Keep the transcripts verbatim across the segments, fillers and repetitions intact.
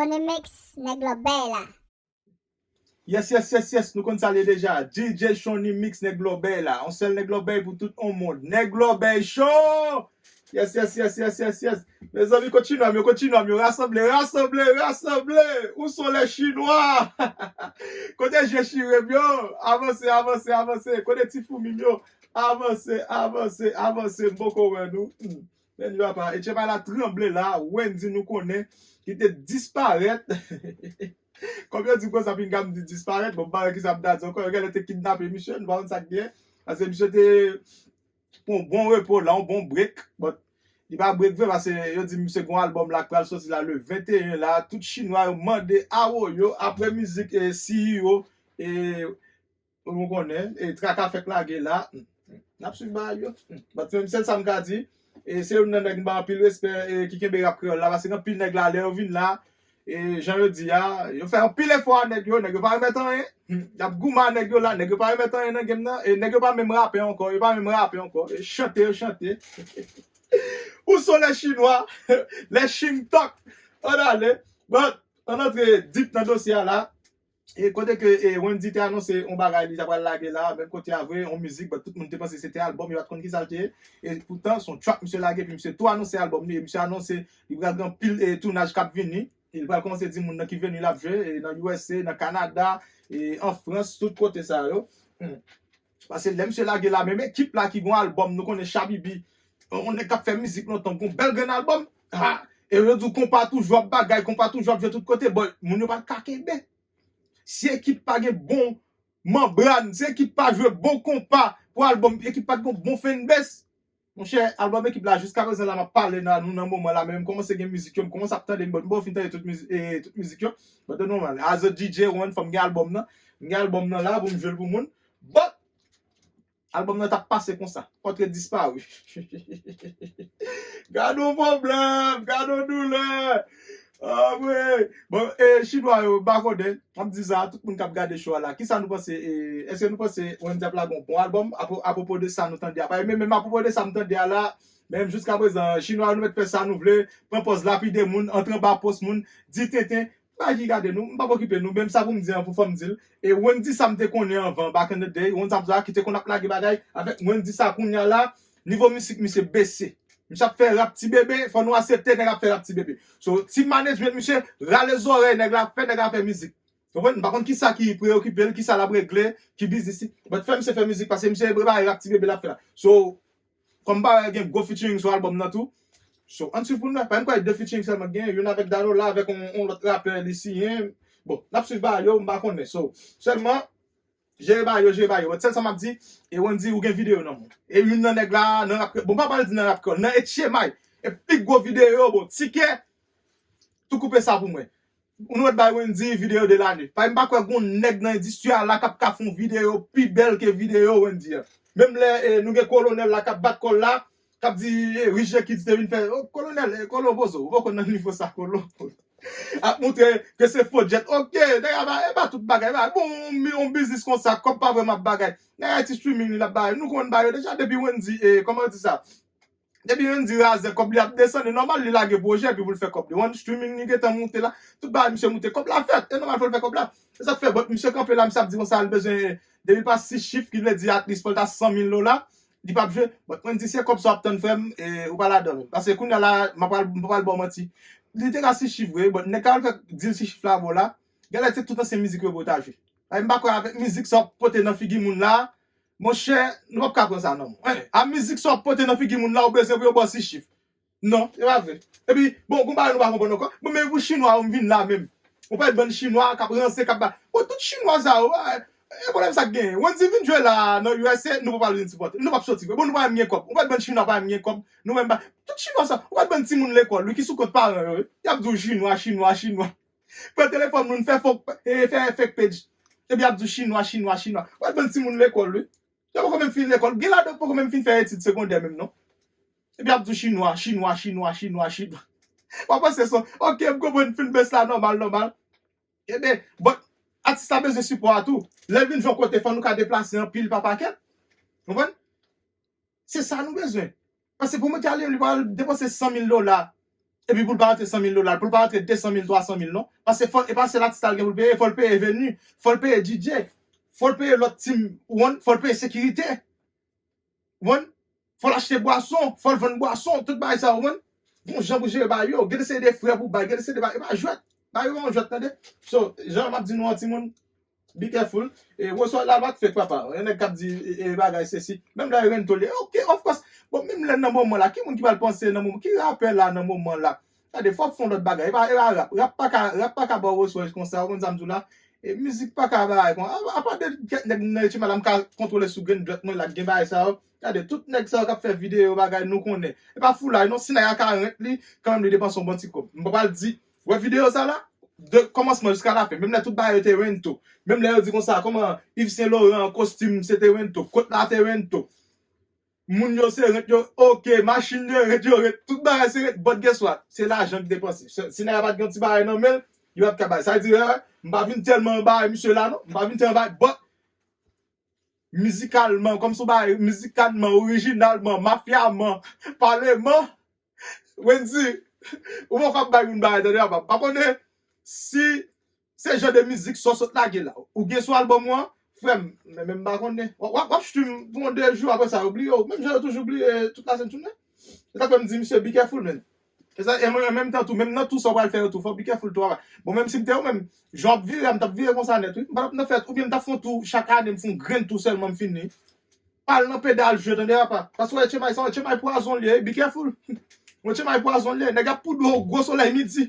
Tony Mix, nèg lòbèy la. Yes, yes, yes, yes, nou konn sa l ye deja. D J Shonny Mix, nèg lòbèy la. On sèl nèg lòbèy pou tout on mond. Nèg lòbèy show! Yes, yes, yes, yes, yes, yes. Mezanmi, kot chinwa m yo, kot chinwa m yo, rasanble, rasanble, rasanble. Où sont les Chinois? Kote je chire m yo? Avanse, avanse, avanse. Kote ti foumi m yo? Avanse, avanse, avanse. M poko wè nou. Hmm. Men yo apa. E tchèpay la tranble la. Wendy nou konnen. Ki te disparèt. Kòm yo di m konsa, pinga m di disparèt. Bon, m pa wè kisa m ta di ankò. Yo genlè te kidnape misye, nou pa konn sa k gen. Paske misye te pran yon bon repo la, yon bon break. But li pa break vre, paske yo di misye gon albòm la k pral soti la le venteyen la. Tout chinwa yo mande awo yo apre mizik e C E O e Ou konnen, e traka fèk lage la. N ap swiv bagay yo. But menm sèl sa m ka di, e se youn nan nèg m ba anpil respè e ki kenbe rap kreyòl la, paske gen anpil nèg la, lè yo vin la, e jan yo di a, yo fè anpil efò a nèg yo, nèg yo pa remèt anyen. Y ap goumen a nèg yo la, nèg yo pa remèt anyen nan game nan, e nèg yo pa menm rape ankò, yo pa menm rape ankò, e chante yo chante. Où sont les Chinois? Les Ching Talk. Ann ale. But, ann antre deep nan dosye a la. E kote ke e, Wendy te anonse yon bagay li ta pral lage la, menm kote a vre, yon mizik, but tout moun te panse se te albòm, yo pa t konn kisa l te ye. E poutan, se yon track misye lage, epi misye tou anonse albòm li, e misye anonse li pral gen anpil e, tounaj k ap vini. Li pral kòmanse di moun nan ki veni l ap jwe, e nan U S A, nan Kanada, e an Frans, tout kote sa yo. Hmm. Paske lè misye lage la, menm ekip la ki gon albòm, nou konnen Shabibi, yon nèg k ap fè mizik lontan, gon bèl grenn albòm, ha, e yo di w konpa toujou ap bagay, konpa toujou ap jwe tout kote, but moun yo pa t ka kenbe. Si ekip pa gen bon manbràn, si ekip pa jwe bon konpa pou albòm, ekip pa t gen bon fanbase, monchè, albòm ekip la jiska prezan la m ap pale nan nou nan moman la, men m kòmanse gen mizik yo, m kòmanse ap tande, m bon, m bon fin tande tout mizik, e, tout mizik yo. But e nòmal, as a D J one, fò m gen albòm nan. M gen albòm nan la pou m jwe l pou moun. But albòm nan t ap pase konsa. Pòtre disparu. Gad yon pwoblèm, gad yon doulè. Ah, wi. Bon, e, chinwa yo, m pa konnen. M ap di sa a tout moun k ap gade show a la. Kisa nou panse? E, èske nou panse Wendy ap lage yon bon albòm? Apwo-, apwopo de sa nou tande a. Paske menm, menm apwopo de sa m tande a la, menm jiska prezan, chinwa yo nou mèt fè sa nou vle, pran pòz lapide moun, antre anba pòs moun, di tenten, pa ki gade nou, m p ap okipe nou, menm sa pou m di an pou fò m di l. E Wendy sa m te konnen anvan, back in the day, Wendy sa m ki te konn ap lage bagay, avèk Wendy sa kounye a la, nivo mizik misye bese. Misye ap fè rap ti bebe, fò nou aksepte nèg ap fè rap ti bebe. So, team management misye, rale zòrèy nèg la ap fè, nèg la ap fè mizik. Konprann? M pa konn kisa ki preyokipe l, kisa l ap regle, ki biznis li. But fè misye fè mizik, paske misye prepare rap ti bebe l ap fè la. So, kòm m pa wè gen gwo featuring sou albòm nan tou. So, ann swiv pou n wè. Paske m kwè de featuring sèlman k genyen, youn avèk Danola, avèk yon, yon lòt rapè li siyen. Bon, n ap swiv bagay yo, m pa konnen. So, sèlman, jere bagay yo, jere bagay yo. But sèl sa m ap di, e Wendy, ou gen videyo nan men w. E youn nan nèg la, nan rap, bon, m pa pale di nan rap kreyòl, nan H M I. E pi gwo videyo, bon, tikè, tou koupe sa pou mwen. Nou mèt bay Wendy videyo de lane. Paske m pa kwè gon nèg nan endistri a la k ap ka fè yon videyo pi bèl ke videyo Wendy an. Menm lè e, nou gen Kolonèl la k ap bat kò l la, k ap di e, Rich Jenkins te vin fè, o, Kolonèl, e, Kolo poze w, ou poko nan nivo sa, Kolo. Ap montre ke se fo djèt. Ok, nèg la ba, e pa tout bagay, ba, bon, yon, yon biznis konsa, kòb pa vrèman ap bagay. Nèg la ti streaming li l ap bay. Nou konn bagay yo deja depi Wendy, e, kòman yo di sa? Depi Wendy razè, kòb li ap desann, e nòmal li lage pwojè epi pou l fè kòb li. One streaming li gentan moute la, tout bagay misye moute, kòb la fèt, e nòmal fò l fè kòb la. Se sa k fè, but misye kanpe la, misye ap di konsa, l bezwen, depi l pa sis chif, ki vle di at least fò l ta san mil dola, li p ap jwe. But mwen di, se kòb sa w ap tann, frè m, e ou pa ladan menm. Paske kounye a la, m ap pral, m pa pral ba w manti. Li te ka sis chif vre, but nèg ka al fè deal sis chif la avè w la, genlè se tout ansyen mizik yo pou yo ta jwe. Ay, m pa kwè avèk mizik sa w ap pote nan figi moun la, monchè, nou p ap ka pran sa nan men w. A mizik sa w ap pote nan figi moun la, ou bezwen pou yo ba w sis chif. Non, e pa vre. Epi, bon, gon bagay nou pa konprann ankò. Bon, men pou chinwa yo, m vin la menm. Ou pa wè bann chinwa k ap ranse, k ap ba. Bon, tout chinwa sa yo, e, e pwoblèm sa k genyen. Wendy vin jwe la nan U S A, nou pa pral vin sipòte. Nou p ap soti vre. Bon, nou pa menm gen kòb. Ou pa wè bann chinwa pa menm gen kòb. Nou menm pa. Tout chinwa sa, ou pa wè bann timoun lekòl, wi, ki sou kont paran yo, wi. Y ap di w chinwa, chinwa, chinwa. Pran telefòn moun, fè fake, e, fè fake page. Epi y ap di w chinwa, chinwa, chinwa. Ou pa wè bann timoun lekòl, wi. Yo poko menm fin lekòl. Gen ladan poko menm fin fè etid segondè menm non. Epi y ap di w chinwa, chinwa, chinwa, chinwa, chinwa. W ap panse se, ok, m konprann fanbase la nòmal, nòmal. Ebyen, but, atis la bezwen sipò a tou. Lè l vin jwe yon kote, fò nou ka deplase anpil pa pakèt. Konprann? Se sa nou bezwen. Paske pou mwen te ale, li pral depanse san mil dola. Epi pou l pa rantre san mil dola, pou l pa rantre de san mil, twa san mil non. Paske fò, e pa sèl atis la l gen pou l peye, fò l peye veni, fò l peye D J, fò l peye lòt team, ou konprann, fò l peye sekirite. Ou konprann? Fò l achte bwason, fò l vann bwason, tout bagay sa, ou konprann? Gon jan pou jere bagay yo, gen de se de frè pou bay, gen de se de bagay, e pa jwèt. Bagay yo pa yon jwèt, tande? So, jan m ap di nou an, timoun, be careful. E, Woswè la, pa t fake, papa. Yon nèg k ap di, e, e, bagay sesi. Menm lè Rento li, ok, of course. Bon, menm lè nan moman la, ki moun ki pral panse nan moman, ki rapè la nan moman la? Gade, fò w fè yon lòt bagay. E pa, e pa rap. Rap pa ka, rap pa ka ba w Woswè konsa, ou konn sa m di w la? E mizik pa ka bagay kon. A, apa de kèk nèg nan H M I la, m ka kontwole sou grenn dwèt mwen la, k gen bagay sa yo. Gade, tout nèg sa yo k ap fè videyo, bagay, nou konnen. E pa foulay, non, si nèg la ka rent li, kanmenm li depanse yon bon ti kòb. M pa pral di, wè videyo sa la, de kòmansman jiska lafen, menm lè tout bagay yo te rento. Menm lè yo di konsa, kòman Yves Saint Laurent, kostim, se te rento, kot la te rento. Moun yo se rent yo, ok, machin yo rent, yo rent, tout bagay se rent, but guess what? Se lajan ki depanse. Si, si nèg la pa t gen yon ti bagay nan men l, yo pa t ka bay. Sa vle di, eh, m pa vin tèlman bay misye la, non. M pa vin tèlman bay, but mizikalman, kòm se yon bagay, mizikalman, orijinalman, mafyaman, paleman, Wendy, ou poko ap bay moun bagay, tande, papa. M pa konnen si se jan de mizik sa w sot lage la. Ou gen sou albòm ou an, frè m, men, men m pa konnen. W ap, w ap, w ap stream pou yon de jou, apre sa, yo bliye w. Menm jan yo toujou bliye tout la sèn tounen. Se sa k fè m di misye, be careful, man. E sa, e mwen, an menm tan tou, menm nan tou sa w pral fè yo tou, fò w be careful tou, papa. Bon, menm si m te ou menm, jan w ap vire, m t ap vire konsa nèt, wi. M pa t ap nan fèt, oubyen m t ap fè yon tou chak ane, m fè yon grenn tou sèlman, m fini. Al nan pedal jwe, tande, papa. Paske H M I sa, H M I pwazon l ye, be careful. H M I pwazon l ye, nèg ap poudre w gwo solèy midi.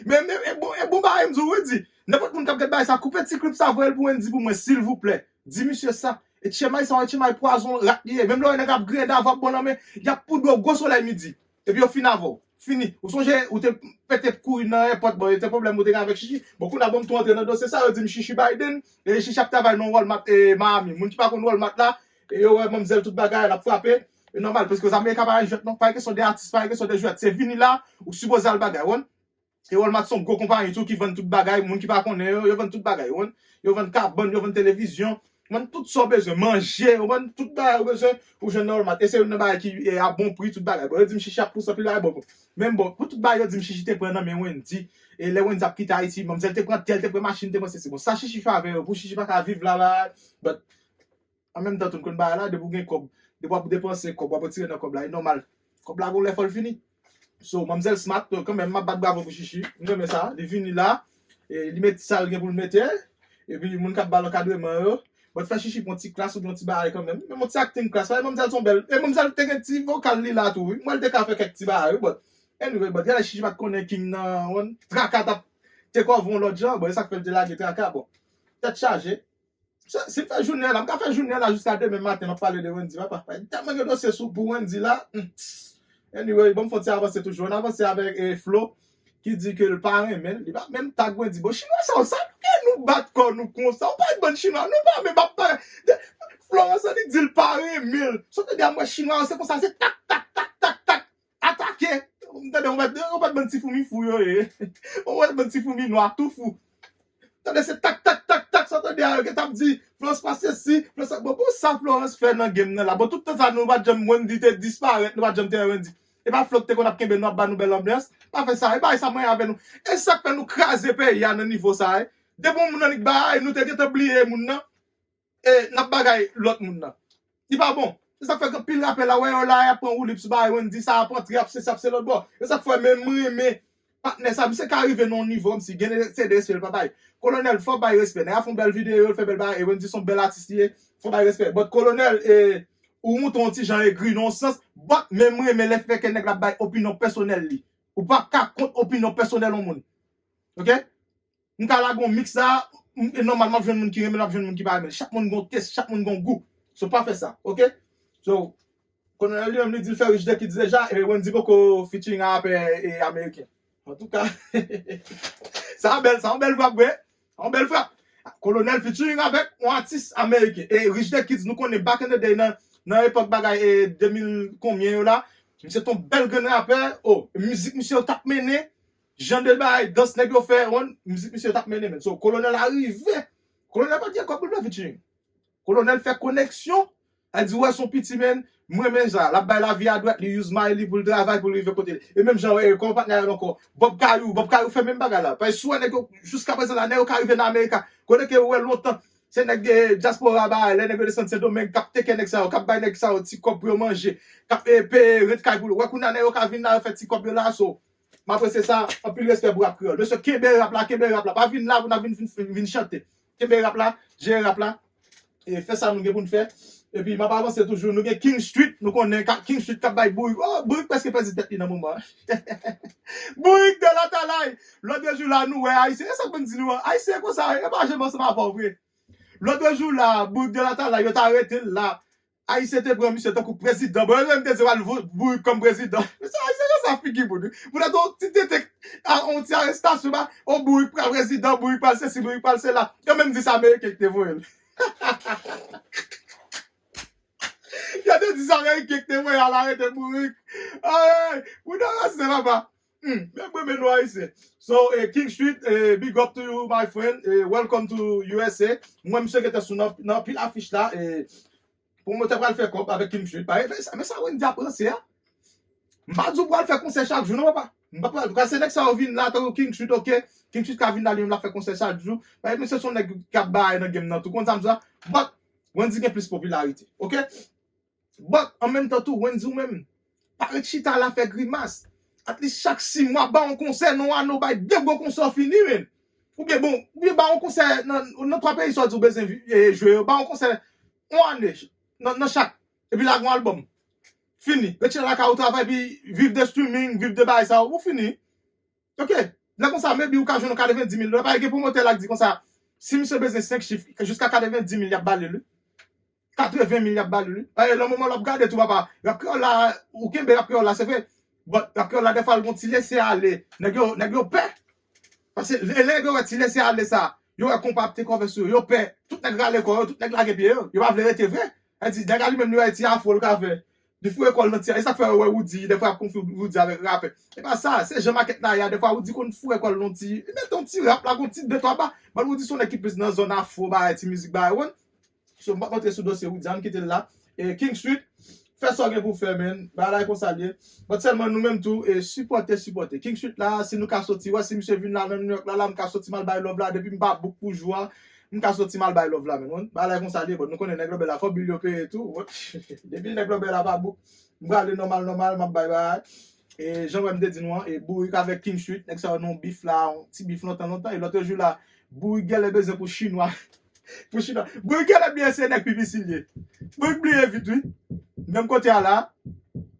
Men, men, e bon, e bon bagay m di w, wi, di. Nenpòt moun k ap gade bagay sa, koupe ti klip sa, voye l pou Wendy pou mwen, silvouplè. Di misye sa. H M I sa, H M I pwazon rat li ye. Menm lè w wè nèg ap griyen dav ap bon nan men, y ap poudre w gwo solèy midi. Epi yo fin avè w. Fini. Ou sonje, ou te pete kouri nan èpòt, bon, e te pwoblèm ou te gen avèk Chichi. Bon, kounye a, bon, m tou antre nan dosye sa, yo di m Chichi Biden, e Chichi ap travay nan Walmart, e Miami. Moun ki pa konn Walmart la, e yo wè manmzèl tout bagay, l ap frape. E nòmal, paske Zamerika pa yon jwèt, non, pa yon kesyon de atis, pa yon kesyon de jwèt. Se vini la, ou sipoze al bagay, w konprann? E Walmart se yon gwo konpayi tou ki vann tout bagay, moun ki pa konnen yo, yo vann tout bagay, w konprann? Yo vann kabann, yo vann televizyon, vann tout sa w bezwen, manje, w konprann? Tout bagay ou bezwen, ou jwenn nan Walmart. E se youn nan bagay ki e a bon pri, tout bagay. Bon, yo di m Chichi ap pous anpil bagay, bon, bon. Men bon, pou tout bagay yo di m Chichi te pran nan men Wendy. E lè Wendy ap kite Ayiti, manmzèl te pran tè, te pran machin, te pran sesi. Bon, sa Chichi fè avè yo, pou Chichi pa ka viv la, la, but an menm tan tou, n konn bagay la, depi w gen kòb, depi w ap depanse kòb, w ap retire nan kòb la, e nòmal. Kòb la gon lè fò l fini. So, manmzèl smart, kanmenm, m ap bat bravo pou Chichi. M renmen sa. Li vini la, e li met sa l gen pou l mete. Epi moun k ap ba l ankadreman yo. But fè Chichi pran ti klas oubyen yon ti bagay kanmenm. Men yon ti acting class. Paske manmzèl se yon bèl. E manmzèl te gen ti vokal li la tou, wi. M wè l te ka fè kèk ti bagay, wi. But anyway, but gade Chichi pa t konnen King nan, w konprann, Traka t ap te kòve yon lòt jan. Bon, e sa k fè l te lage Traka. Bon, tèt chaje. Se, si m fè jounen an la, m ka fè jounen an la jiska demen maten, m ap pale de Wendy, papa. Tèlman gen dosye sou pou Wendy la. Hmm. Anyway, bon, m fè yon ti avanse toujou. Ann avanse avèk, eh, Flo, ki di ke l pa renmen l. Li pa menm tag Wendy. Bon, chinwa sa yo, sa ke nou bat kò nou konsa? Ou pa yon bann chinwa, nou pa menm ap pale. Florence, li di l pa renmen l. Sa w tande a, m wè chinwa yo, se konsa, se tak, tak, tak, tak, tak. Atake. M tande yon bann, yon bann ti foumi fou yo ye. Yon bann ti foumi nwa tou fou. Tande se tak, tak, tak, tak, sa w tande a, yo gentan ap di, Florence pa sesi, Florence sa, bon, bon, sa Florence fè nan game nan la. Bon, tout tan sa nou pa t janm, Wendy te disparèt, nou pa t janm te wè Wendy. E pa Flo ki te konn ap kenbe nou, ap ba nou bèl anbyans. Pa fè sa, e bagay sa mwen avè nou. E sa k fè nou kraze peyi a nan nivo sa, e. Depi yon moun annik bagay, nou te gentan bliye moun nan. E, n ap bagay lòt moun nan. Li pa bon. Se sa k fè gen pil rapè la, wè yo la, y ap pran woulip sou bagay Wendy, sa ap antre, ap se sa, ap se lòt bò. E sa k fè menm renmen patnè sa, misye ka rive nan yon nivo, kòmsi gen de, se de respè l pa bay. Kolonèl, fò bay respè. Nèg la fè yon bèl videyo, l fè bèl bagay, e Wendy se yon bèl atis li ye, fò bay respè. But Kolonèl, e, ou montre yon ti jan egri nan yon sans, but menm renmen lè fè ke nèg la bay opinyon pèsonèl li. Ou pa ka kont opinyon pèsonèl yon moun. Ok? M ka lage yon mix la, m, e nòmal, m ap jwenn moun ki renmen l, m ap jwenn moun ki pa renmen l. Chak moun gon test, chak moun gon gou. So, pa fè sa, ok? So, Kolonèl li menm, li di l fè Rich the Kids deja, e Wendy poko featuring avè, e, ameriken. Antouka, sa bèl, sa yon bèl frap, vre. Sa yon bèl frap. Kolonèl featuring avèk yon atis ameriken. E Rich the Kids, nou konnen back in the day nan, nan epòk bagay, e, de mil konbyen yo la, misye te yon bèl grenn rapè. Oh, mizik misye yo t ap mennen, jan de bagay, dans nèg yo fè, w konprann, mizik misye t ap mennen, men. So, Kolonèl a rive. Kolonèl pa t gen kòb pou l fè featuring. Kolonèl fè koneksyon Sa di, wè, se yon piti, men, m renmen sa. L ap bay lavi a dwèt, li use may li pou l travay, pou l rive kote li. E menm jan, e, kòman patnè a rele ankò? Bob Kayou. Bob Kayou fè menm bagay la. Paske si w wè nèg yo, jiska prezan la, nèg yo ka rive nan Amerika. Kote ke ou wè lontan, se nèg, e, dyaspora ba, lè nèg yo desann Sendomeng, k ap teke nèg sa yo, k ap bay nèg sa yo ti kòb pou yo manje, k ap, e, peye rent kay pou yo. Wè, kounye a, nèg yo ka vin la, yo fè ti kòb yo la, so. M apresye sa, anpil respè pou rap kreyòl. Mesye, kenbe rap la, kenbe rap la. Pa vin la pou n ap vin, vin, vin chante. Kenbe rap la, jere rap la. E fè sa nou gen pou n fè. Epi m ap avanse toujou. Nou gen King Street, nou konnen ka- King Street k ap bay Bourik. Oh, Bourik prèske pèdi tèt li nan moman. Bourik de Latalay. Lòt jou la, nou wè Ayisyen. E sa k ban di nou an? Ayisyen konsa, e pa janm ansanm avè w vre. Lòt jou la, Bourik de Latalay, yo ta rete l la. Ayisyen te pran misye tankou prezidan. Bon, yo menm te di yo al vote Bourik kòm prezidan. Mesye, Ayisyen konsa figi moun wi. Poutèt yon ti tete, a, yon ti arestasyon ba, o Bourik pral prezidan, Bourik pral sesi, Bourik pral sela. Yo menm di se Ameriken ki te voye l. Yo te di se Ameriken ki te voye al arete Bourik. Ay, moun nan rasis papa. Hmm, men mwen, men nou Ayisyen. So, eh, King Street, eh, big up to you, my friend. Eh, welcome to U S A. Mwen, misye gentan sou nan, nan pil afich la. Eh, pwomotè pral fè kòb avèk King Street. Parèt, men sa, men sa Wendy ap ranse a. M pa di w pral fè konsè chak jou, non, papa. M pa pral, paske nèg sa yo vin la, tankou King Street, ok. King Street ka vin la, li menm l ap fè konsè chak jou. Parèt, misye se yon nèg k ap bay nan game nan, tou konn sa m di la. But, Wendy gen plis popilarite, ok? But, an menm tan tou, Wendy ou menm, pa ret chita la fè grimas. At least chak sis mwa, ba yon konsè, non, a nou bay de gwo konsè fini, men. Oubyen bon, oubyen ba yon konsè nan, nan twa peyi sa w di w bezwen vi- e, jwe yo, ba yon konsè yon ane nan, nan chak. Epi lage yon albòm. Fini. Ret chita lakay ou travay, epi viv de streaming, viv de bagay sa yo, ou fini. Ok. Lè konsa, maybe ou ka jwenn yon katrevenndimil dola. Pa gen pwomotè la k di konsa, si misye bezwen senk chif, jiska katrevenndimil, y ap ba li l wi. Katrevenmil y ap ba li wi. E, nan moman l ap gade tou, papa, rap kreyòl la, ou kenbe rap kreyòl la, se vre. But rap kreyòl la, dèfwa, l gon ti lese ale. Nèg yo, nèg yo pè. Paske lè, lè nèg yo wè ti lese ale sa, yo wè konpa ap te kòve sou yo, yo pè. Tout nèg rale kò yo, tout nèg lage pye yo. Yo pa vle rete vre. Sa di, nèg la li menm li wè ti afro l ka fè. Li foure kò l nan ti, e sa k fè yo wè Roody, dèfwa y ap konfonn Roody avèk rapè. E pa sa, se jan makèt la ye a, dèfwa Roody konn foure kò l nan ti, li mete yon ti rap la, gon ti de twa ba. But Roody se yon nèg ki plis nan zòn afro, bagay, ti mizik, bagay, ou konprann? So, m p ap rantre sou dosye Roody a, m kite l la. E King Street, fè sa w gen pou w fè, man. Bagay la e konsa l ye. But sèlman nou menm tou, e sipòte, sipòte. King Street la, si nou ka soti, wè, si misye vin la nan New York la, la, m ka soti m al bay love la. Depi m pa book pou jou a, m ka soti m al bay love la, man. Wè, bagay la e konsa l ye, but nou konnen nèg lòbèy la, fò bil yo peye tou. Wè. Depi nèg lòbèy la pa book, m prale nòmal, nòmal, m ap bay bagay. E jan wè m te di nou an, e Bourik avèk King Street, nèg sa yo nan yon bif la, yon ti bif lontan, lontan. E lòt jou la, Bourik genlè bezwen pou chinwa. Pou chinwa. Bourik genlè bliye se nèg P P C l ye. Bourik bliye vit, wi. Menm kote a la,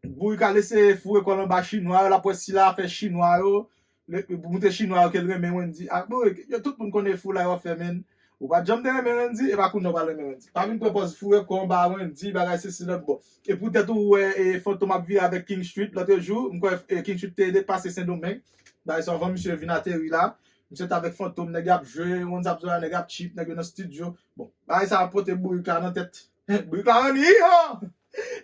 Bourik al eseye foure kò l anba chinwa yo, l ap wè si l a fè chinwa yo, le- pou moute chinwa yo ke l renmen Wendy. A, Bourik, yo tout moun konnen fou la yo ap fè, men. Ou pa t janm te renmen Wendy, e pa kounye a w pral renmen Wendy. Pa vin pran pòz foure kò anba Wendy, bagay sesi lòt bò. E poutèt ou wè, e, Fantom ap vire avèk King Street, lòt jou, m kwè, e, King Street te depase Sendomeng. Bagay sa anvan misye vin ateri la. Misye t avèk Fantom, nèg y ap jwe, Wendy ap jwe, nèg y ap chip, nèg yo nan estidyo. Bon, bagay sa ap pote Bourik la nan tèt. Bourik la ranni, ho!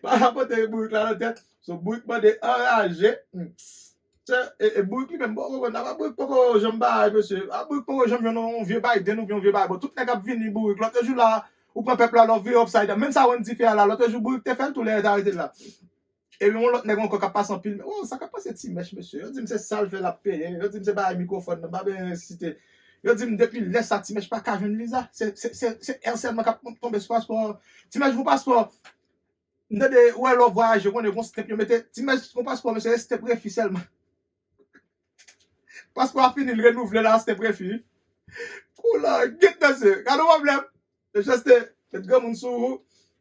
Bagay sa ap pote Bourik la nan tèt. So, Bourik mande anraje. Hmm. Se, e, e Bourik li menm poko konn, apa Bourik poko janm bay, mesye. A Bourik poko janm jwenn yon vye Biden oubyen yon vye bay. Bon, tout nèg ap vini Bourik. Lòt jou la, ou pran pèp la, lè w vire upside down. Menm sa Wendy fè a la, lòt jou Bourik te fè l tou lè yo t arete l la. Epi yon lòt nèg ankò k ap pase anpil. Oh, sa k ap pase Ti Mèch, mesye? Yo di m se sa l fè l ap peye. Yo di m se bagay mikwofòn nan, m pa bezwen site. Yo di m depi lè sa Ti Mèch pa ka jwenn viza. Se, se, se, se èr sèlman k ap tonbe sou paspò. Ti Mèch gon paspò. M tande, ou wè lè w vwayaje, ou konnen gon stamp yo mete, Ti Mèch gon paspò, mesye, se stamp refi sèlman. Paspò a fini, l renouvle la, stamp refi. Kou la, get mesye, gade yon pwoblèm. Mesye, se te met granmoun sou ou.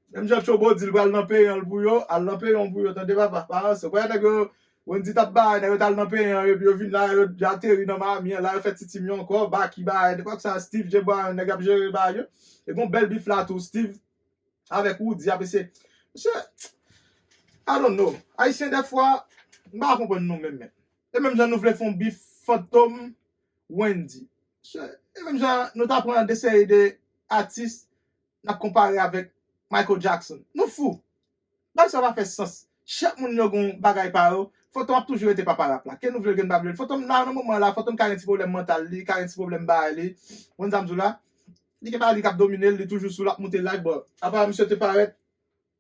Menm jan Tchobo di l pral nan peyi an l pou yo, al nan peyi an pou yo, tande papa, pa ranse. Ou wè nèg yo, Wendy t ap bay, nèg yo t al nan peyi an, epi yo vin la, yo ateri nan Miami an, la yo fè ti tim yo ankò, Baky bay, nenpòt sa, Steve J Brown, nèg ap jere bay yo. E gon bèl bif la tou, Steve avèk Roody ap eseye. Mesye, I don't know. Ayisyen dèfwa, m pa konprann nou menm, men. E menm jan nou vle fè yon bif Fantom, Wendy. Mesye, e menm jan nou ta pran de seri de atis, n ap konpare avèk Michael Jackson. Nou fou. Bagay sa pa fè sans. Chak moun yo gon bagay pa yo. Fantom ap toujou rete papa rap la. Ke nou vle l, ke nou pa vle l. Fantom la, nan moman la, Fantom ka gen ti pwoblèm mantal li, ka gen ti pwoblèm bagay li. Ou konn sa m di w la? Li gen bagay li k ap domine l, li toujou sou l ap moute live, but apa misye te parèt,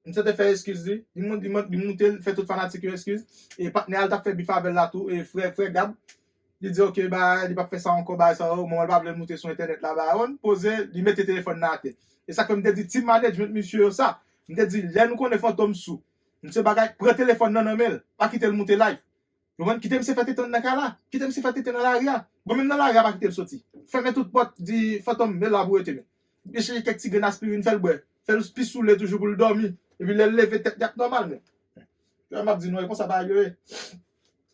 Misye te fè eskiz li. Li moun- li moun- li moute, li fè tout fanatik yo eskiz. E patnè a l t ap fè bif avè l la tou, e frè, frè Gab, li di, "Ok, ba, li p ap fè sa ankò, ba, sa, o, manman l pa vle l moute sou entènèt la, ba, on, poze, li mete telefòn nan atè." E sa k fè m te di, team management misye yo sa. M te di, lè nou konnen Fantom sou, misye bagay, pran telefòn nan nan men l, pa kite l moute live. Ou konprann? Kite misye fè tenten nan kay la. Kite misye fè tenten nan lari a. Bon, menm nan lari a, pa kite l soti. Fèmen tout pòt, di Fantom, men la pou rete, men. Li chèche kèk ti grenn aspirin, fè l bwè. Fè l pistoule toujou pou l dòmi. Epi lè l leve, tèt li ap nòmal, men. Frè, m ap di nou, e konsa bagay yo ye.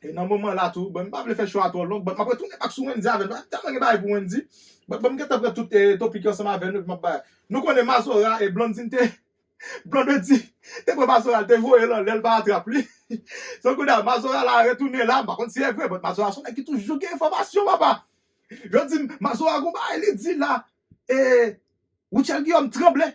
E nan moman la tou, bon, m pa vle fè show a twò long, but m ap retounen back sou Wendy avè l. Tèlman gen bagay pou Wendy. But bon, m gentan pran tout eh, topik yo ansanm avè nou, epi m ap bay. Nou konnen Mazora e Blondedy te Blondedy te pran Mazora, l te voye l anlè, l pa atrap li. So kounye a, Mazora la retounen la, m pa konn si e vre, but Mazora se yon nèg ki toujou gen enfòmasyon, papa. Yo di m, Mazora gon bagay li di la, e Rutshelle Guillaume tranble.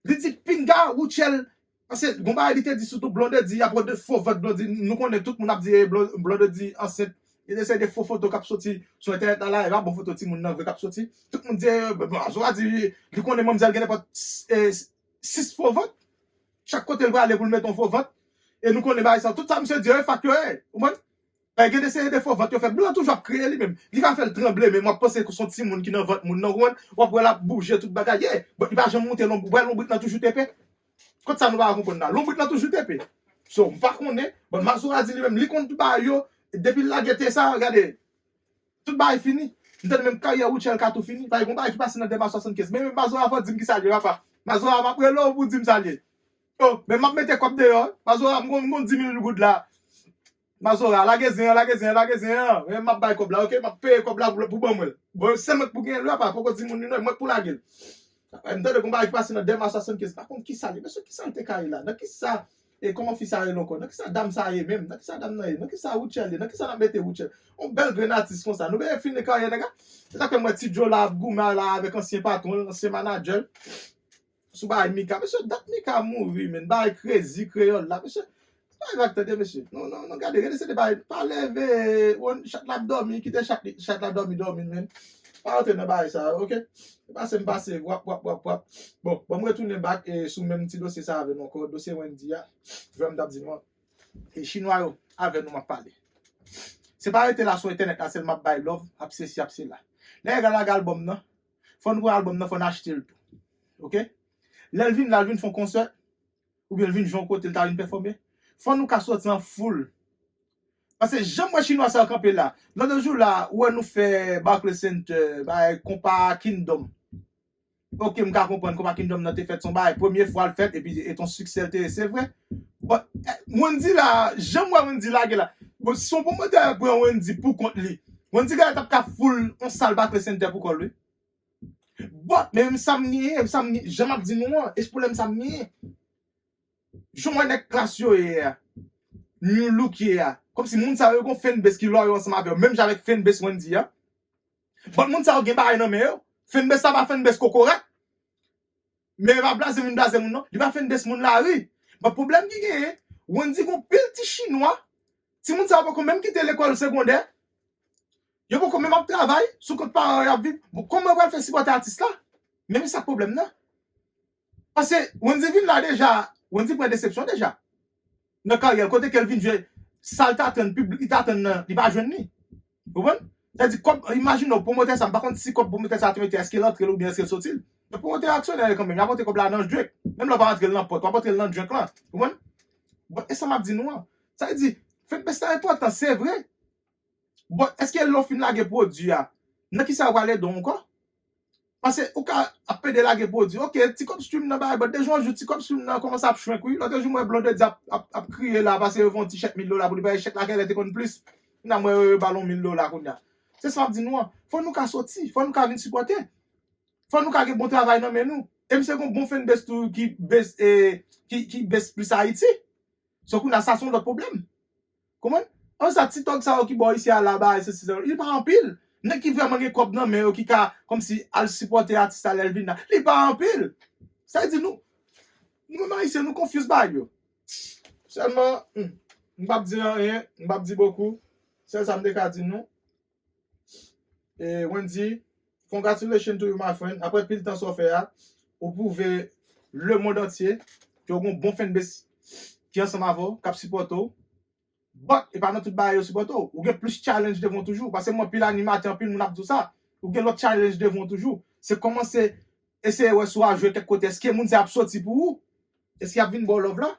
Li di pinga Rutshelle, paske gon bagay li te di sou tou Blondedy, apre de fo vant Blondedy, nou konnen tout moun ap di eh, Blon- Blondedy ansent. Li te se de fo foto k ap soti sou entènèt la, la, e pa bon foto timoun nan vre k ap soti. Tout moun di, eh, bon, Mazora di, li konnen manmzèl gen nenpòt eh, sis fo vant. Chak kote l prale pou l mete yon fo vant. E nou konnen bagay sa. Tout sa misye di yo, e fak yo ye. Ou konprann? Paske gen de seri de fo vant yo fè. Blan toujou ap kreye li menm. Li ka fè l tranble, men w ap panse ke se yon timoun ki nan vant moun nan, ou konprann? W ap wè l ap bouje tout bagay. Yeah, but li pa janm moute lonbrit. Ou wè lonbrit nan toujou tepe. Kot sa nou pa konprann la? Lonbrit nan toujou tepe. So, m pa konnen, but Mazora di li menm, li konn tout bagay yo, depi l lage te sa, gade, tout bagay fini. M tande menm karyè Rutshelle ka tou fini. Paske gon bagay ki pase nan Dema swasannkenz. Men, men Mazora fò di m ki sa l ye, papa. Mazora, m ap rele w pou di m sa l ye. Oh, men m ap mete kòb deyò. Mazora, m gon, m gon di mil goud la. Mazora, lage zen an, lage zen an, lage zen an. Men m ap bay kòb la, ok? M ap peye kòb la pou, pou ban mwen l. Bon, se mwen k pou genyen l, papa. Poko di moun li non, mwen k pou lage l. M tande gon bagay ki pase nan Dema swasannkenz. Pa konn ki sa l ye. Mesye, ki sa l te ka ye la? Nan ki sa E kòman fi sa rele ankò? Nan kisa dam sa ye menm? Nan kisa dam nan ye? Nan kisa Rutshelle ye? Nan kisa n ap mete Rutshelle? Yon bèl grenn atis konsa. Nou bezwen fini karyè nèg la. Se sa k fè m wè Ti Joe la ap goumen la avèk ansyen patwon l, ansyen manadjè l. Sou bagay Mika. Mesye, dat Mika mouri, men. Bagay krezi kreyòl la. Mesye, bagay la tande, mesye. Non, non, non, gade, gade, se de bagay. Pa leve, chat la ap dòmi, kite chat, chat la dòmi, dòmi, men. Pa rantre nan bagay sa, ok? Pase m pase, wap, wap, wap, wap. Bon, bon, m retounen back e sou menm ti dosye sa avè nou ankò, dosye Wendy a. Frè m t ap di nou an. E chinwa yo, avè nou m ap pale. Se pa rete la sou entènèt la sèlman ap bay love, ap sesi, ap sela. Lè nèg la lage albòm nan, fò nou pran albòm nan, fò n achte l tou. Ok? Lè l vin la, l vin fè yon konsè, oubyen l vin jwe yon kote, l ta vin pèfòme, fò nou ka soti an foul. Paske jan m wè chinwa sa yo kanpe la, lòt jou la, ou wè nou fè Barclays Center, bay konpa Kingdom. Ok, m ka konprann konpa Kingdom nan te fèt, se yon bagay premye fwa l fèt, epi e t yon siksè l te ye, se vre. But, eh, Wendy la, jan m wè Wendy lage la, bon, si yon pwomotè pran Wendy pou kont li, Wendy genlè t ap ka foul yon sal Barclays Center pou kò l, wi. But, men sa m genyen, sa m genyen, jan m ap di nou an, e se pwoblèm sa m genyen. Jan w wè nèg klas yo ye a, new look ye a. Kòmsi moun sa yo gon fanbase ki loyal ansanm avè yo, menm jan avèk fanbase Wendy a. But moun sa yo gen bagay nan men yo. Fanbase sa pa fanbase kokorat. Men e pa blaze vin blaze moun non. Li pa fanbase moun lari. But pwoblèm ki genyen, Wendy gon pil ti chinwa. Timoun sa yo poko menm kite lekòl segondè. Yo poko menm ap travay, sou kont paran yo y ap viv. Bon, kòman yo pral fè sipòte atis la? Men men sa k pwoblèm nan. Paske Wendy vin la deja, Wendy pran desepsyon deja. Nan karyè l, kote ke l vin jwe, sa l t atann, piblik li t atann nan, li pa jwenn li. Ou konprann? Sa di kòb, imajine w, pwomotè sa, m pa konn si kòb pwomotè sa te mete, èske l antre l oubyen èske l soti l. Men pwomotè yo aksyonè yo kanmenm, y ap antre kòb la nan drink. Menm lè w pa antre l nan pòt, w ap antre l nan drink lan. Ou konprann? Bon, e sa m ap di nou an. Sa vle di, fanbase la enpòtan, se vre. Bon, èske lè w fin lage pwodui a, nan kisa yo pral ede w ankò? Paske ou ka ap pede lage pwodui. Ok, ti kòb stream nan bay, but de jou an jou, ti kòb stream nan kòmanse ap shrink, wi. Lòt jou, m wè Blondedy ap, ap, ap kriye la, paske yo fè yon ti chèk mil dola pou li, paske chèk la genlè te konn plis. Kounye a, m wè yo, yo ba l yon mil dola kounye a. Se sa m ap di nou an. Fò nou ka soti, fò nou ka vin sipòte. Fò nou ka gen bon travay nan men nou. E misye gen yon bon fanbase tou ki base, eh, ki, ki base plis Ayiti. So kounye a sa se yon lòt pwoblèm. Konprann? An sa ti tòg sa yo ki bò isi a la, bagay sesi sa yo, li pa anpil. Nèg ki vrèman gen kòb nan men yo ki ka kòmsi al sipòte atis la lè l vin la, li pa anpil. Sa vle di nou, nou menm Ayisyen, nou confuse bagay yo. Sèlman, hmm, m p ap di anyen, m p ap di bokou. Sèl sa m te ka di nou. E Wendy, congratulations to you, my friend. Apre pil tan sa w fè a, ou pwouve lemonn antye ke w gen yon bon fanbase ki ansanm avè w, k ap sipòte w. But, e pa nan tout bagay yo sipòte w. Ou gen plis challenge devan w toujou. Paske m wè anpil animatè, anpil moun ap di w sa. Ou gen lòt challenge devan w toujou. Se kòmanse eseye wè si w a jwe kèk kote. Èske moun sa ap soti pou ou? Èske y ap vin ba w love la?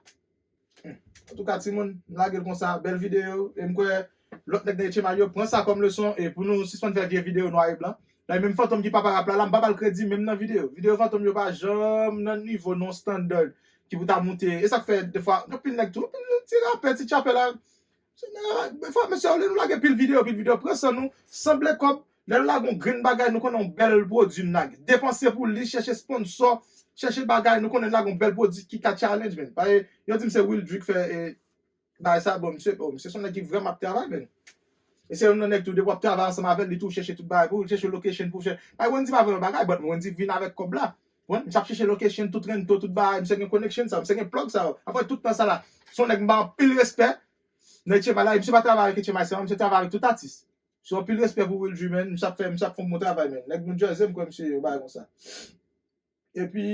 Hmm. Antouka, timoun, m lage l konsa. Bèl videyo. E m kwè lòt nèg nan H M I yo pran sa kòm leson. E pou nou sispann fè vye videyo nwa e blan. Nan menm Fantom ki papa rap la, la, m pa ba l kredi menm nan videyo. Videyo Fantom yo pa janm nan nivo non standard ki pou ta moute. E sa k fè, defwa, anpil nèg tou, anpil ti rapè, ti chapè la. Defwa, mesye, olye nou lage pil videyo, pil videyo, pran san nou, sanble kòb, lè nou lage yon grenn bagay, nou konnen yon bèl pwodui n lage. Depanse pou li, chèche sponsò, chèche bagay, nou konnen n lage yon bèl pwodui ki ka challenge, men. Paske yo di m se Will Drake fè, e, bagay sa, bon, misye, bon, misye se yon nèg ki vrèman ap travay, men. E se youn nan nèg tou, depi w ap travay ansanm avè l, li tou chèche tout bagay pou ou, li chèche location pou ou, chèche. Bay Wendy pa vle yon bagay, but Wendy vin avèk kòb la. Bon, misye ap chèche location, tout rento, tout bagay, misye gen connection sa, misye gen plug sa yo. Apre tout tan sa la, se yon nèg m ba anpil respè nan H M I la, e misye pa travay avèk H M I sèlman, misye travay avèk tout atis. So, anpil respè pou Will Drake, man, misye ap fè, misye ap fè yon bon travay, man. Nèg New Jersey, m kwè misye ye, yon bagay konsa. Epi,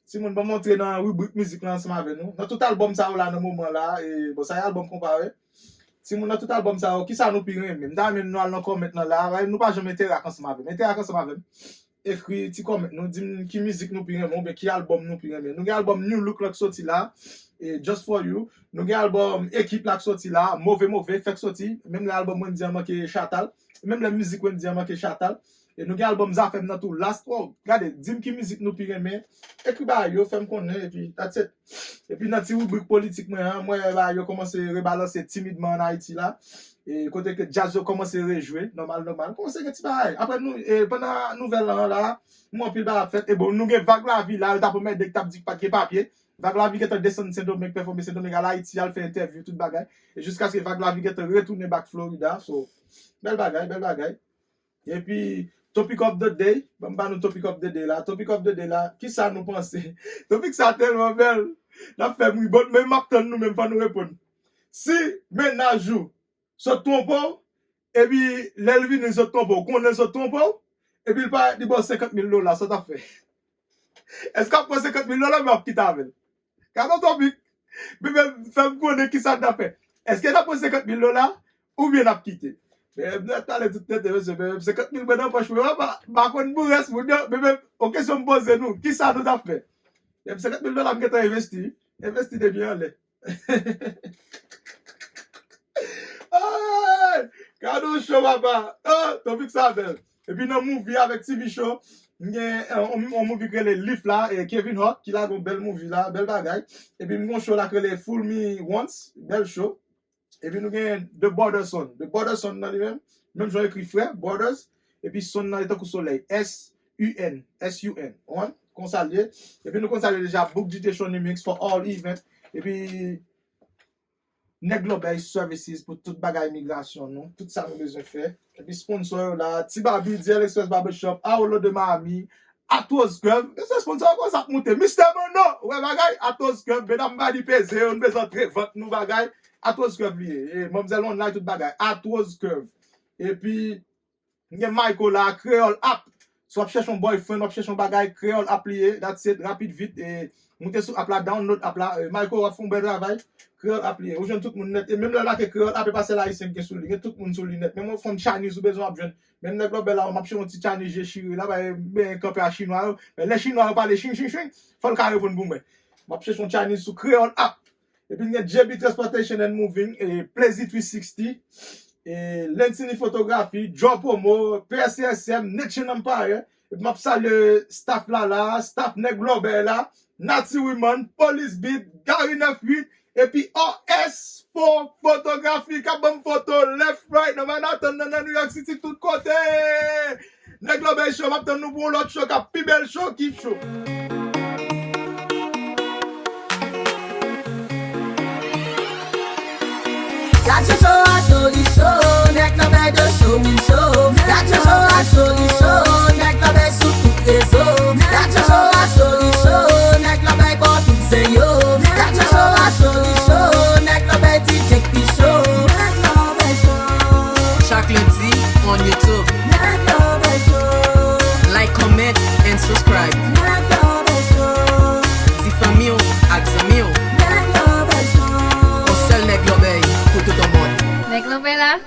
timoun, ban m antre nan ribrik mizik la ansanm avè nou. Nan tout albòm sa yo la, nan moman la, e, bon, sa e albòm konpa, wi. Timoun, nan tout albòm sa yo, kisa nou pi renmen? M ta renmen nou al nan comment lan la, nou pa janm entèrak ansanm avè m. Entèrak ansanm avè m. Ekri ti comment nou, di m ki mizik nou pi renmen, oubyen ki albòm nou pi renmen. Nou gen albòm New Look la k soti la, e, Just For You. Nou gen albòm Ekip la k soti la, Move Move, fèk soti. Menm lè albòm Wendy an manke chatal. Menm lè mizik Wendy an manke chatal. E nou gen albòm Zafèm nan tou, Last. Oh, gade, di m ki mizik nou pi renmen. Ekri bagay yo, fè m konnen, epi that's it. Epi nan ti ribrik politik mwen an, m wè bagay yo kòmanse rebalanse timidman ann Ayiti la. E kote ke djaz yo kòmanse rejwe, nòmal, nòmal. Kòmanse gen ti bagay. Apre nou, e, pandan nouvèl lan la, m wè anpil bagay ap fèt. E bon, nou gen Vag Lavi la, yo t ap anmède, k t ap di k pa t gen papye. Vag Lavi gentan desann Sendomeng, pèfòme Sendomeng, al Ayiti, al fè entèvyou, tout bagay. E jiskaske Vag Lavi gentan retounen back Florida. So, bèl bagay, bèl bagay. Epi, topic of the day, ban m ba nou topic of the day la. Topic of the day la, kisa nou panse? Topic sa tèlman bèl, l ap fè m ri. Bon, men m ap tann nou menm, fò nou reponn. Si mennaj ou sot twonpe w, epi lè l vini l sot twonpe w, konnen l sot twonpe w, epi l parèt li ba w senkant mil dola, sa w t ap fè? Èske w ap pran senkant mil dola oubyen w ap kite avè l? Gade yon topik. Men, men, fè m konnen kisa n ap fè. Èske n ap pran senkant mil dola oubyen n ap kite? Men, m ap pale tout tenten, mesye, men senkant mil mwen nan pòch mwen, m pa, m pa konn pou rès moun yo, men, men, yon kesyon m poze nou, kisa nou t ap fè? Men senkant mil dola m gentan envesti, envesti depi anlè. Ay! Gade yon show, papa. Oh, topik sa bèl. Epi nan movie avèk T V show, m gen, eh, yon, yon movie ki rele Life la, e Kevin Hart ki lage yon bèl movie la, bèl bagay. Epi m gen yon show la ki rele Fool Me Once, bèl show. Epi nou gen The Brother Sound. The Brother Sound nan li menm, menm jan ekri frè, Brothers, epi sound nan li tankou solèy, S U N, S U N. Ou konprann? Konsa l ye. Epi nou konn sa l ye deja, book D J Shonny Mix for all event. Epi Nèg Lòbèy Services pou tout bagay migrasyon nou, tout sa nou bezwen fè. Epi sponsò yo la, Ti Baby, D L Express Barbershop, Aolo de Miami, Atwos Curve. Mesye, sponsò yo kòmanse ap moute. Mister Mono, ou wè bagay? Atwos Curve, medam pa di peze yo, nou bezwen antre vant nou bagay. Atwos Curve li ye. E, manmzèl online, tout bagay. Atwos Curve. Epi, M gen Mayco la, Kreyòl App. Si w ap chèche yon boyfriend, w ap chèche yon bagay, Kreyòl App li ye, that's it, rapid, vit, e, moute sou app la, download app la, e, Mayco, w ap fè yon bèl travay, Kreyòl App li ye. Ou jwenn tout moun nèt, e menm lè w make Kreyòl App, e pa sèl Ayisyen ki gen sou li, gen tout moun sou li nèt. Menm yon fanm Chinese ou bezwen, w ap jwenn. Menm nèg Lòbèy la, m ap chèche yon ti Chinese je chire la, ba, e, ben, kanpe a Chinwa yo. Men lè Chinwa yo pale Chin, Chin, Chin, fò l ka reponn pou mwen. M ap chèche yon Chinese sou Kreyòl App. Epi n gen J B Transportation and Moving, e Plezi three sixty, e Lentini Fotografi, Draw Promo, P S C S M, Nation Empire. Epi m ap salye staff la la, staff Nèg Lòbèy la, Nati Wiman, Police Beat, Gary nèf uit, epi O S Fo Fotografi k ap ban m foto left, right, nan Manhattan, nan, nan New York City, tout kote. Nèg Lòbèy Show, m ap tann nou pou yon lòt show k ap pi bèl show ki show. Gad show show a, show li show, Nèg Lòbèy de show, wi show. Gad show show a, show li show, Nèg Lòbèy sou tout rezo. Gad show show a, show li show, Nèg Lòbèy bò tout zen yo. Gad show show a, show li show, Nèg Lòbèy D J k pi cho. Nèg Lòbèy Show. Chak lendi on YouTube. Nèg Lòbèy Show. Like, comment, and subscribe. Nèg Lòbèy Show. Di fanmi w ak Kanpe la.